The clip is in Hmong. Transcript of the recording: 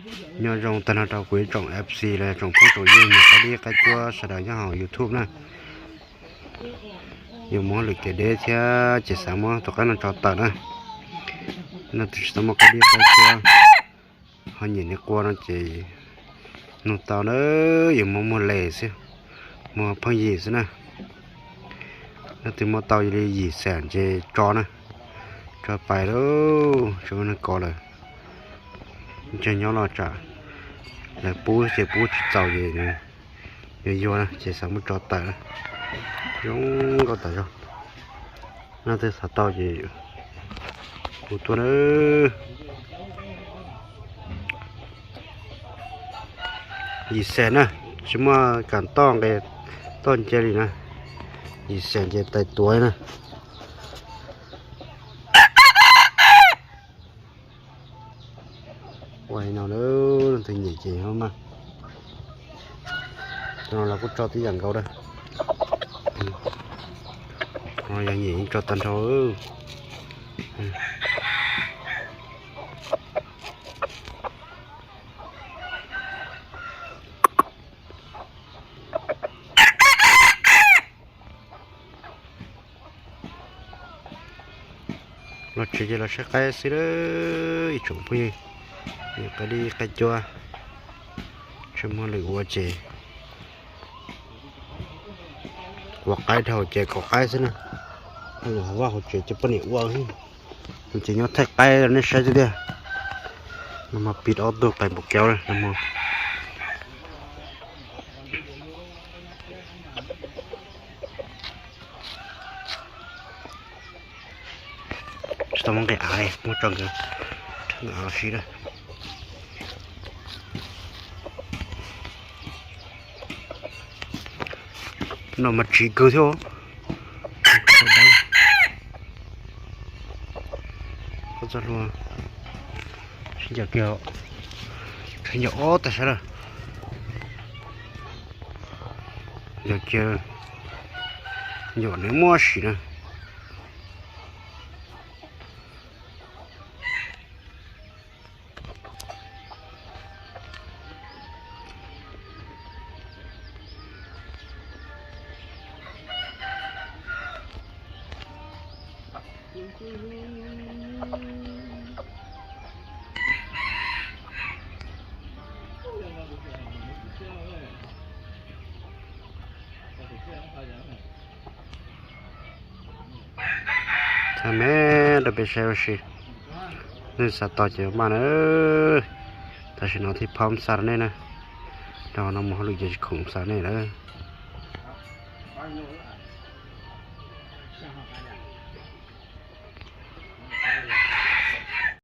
Nyob zoo tag nrho rau kuv ib tsoom F C los tsoom phooj tsoom ywg niam qab dib qab cuab sawv daws nyob hauv YouTube na. Yuav mus lwm kev deb thiab ces xav muab tus qaib no tso tawm na. No tus tsis tau muaj qab dib qab cuab ho nyiam niag qua no ces nug tau na, yuav muab muag les xwb, muag pheej yim xwb na. Leej twg muab tau li yim xam ces tso na, tso pais lauj, tsis muaj neeg kov lawm. Ntshe nyob los tsam lawv pub ces pub tsis txaus ces yuav yuag na ces xav muab tso tawm na. Zoo nkauj tas zog. Leej twg xav tau ces hu tuaj na. Yim xam na, tsis muaj kam toj nqes toj nce li na. Yim xam ces tais tuav na. Ua no lawm, leej twg nyiam ces mas. Cov no los kuj tso tib yam nkaus na. Yog nyiam yeej tso tag nrho. Los tsev ces los saib qaib xwb lawm ib tsoom phooj ywg, niam qab dib qab cuab, tsis muaj lwm ua ces kuav qaib dhau ces kov qaib xwb na. Vaj hauv tsev ces poj niam ua, ces nyob thaij qaib rau nej saib xwb tiag. No mas pib ob tug qais npaum kev na. Tsis tau muab nqis av li, muab tso nkawd rhawv av los sis na. No mas tsiv kawg thiab. Qhov txoj hlua sib ncaws kiag, sib ncaws ob tag sab lawm. Ncaws kiag, ncaws nws muaj sim na. Thaij me rau peb saib ua si. Nej xav tos ces maj na. Tam sim no thiaj phob xa rau nej na. Rau no mus hauj lwm ces tsis khoom xa nej lawm.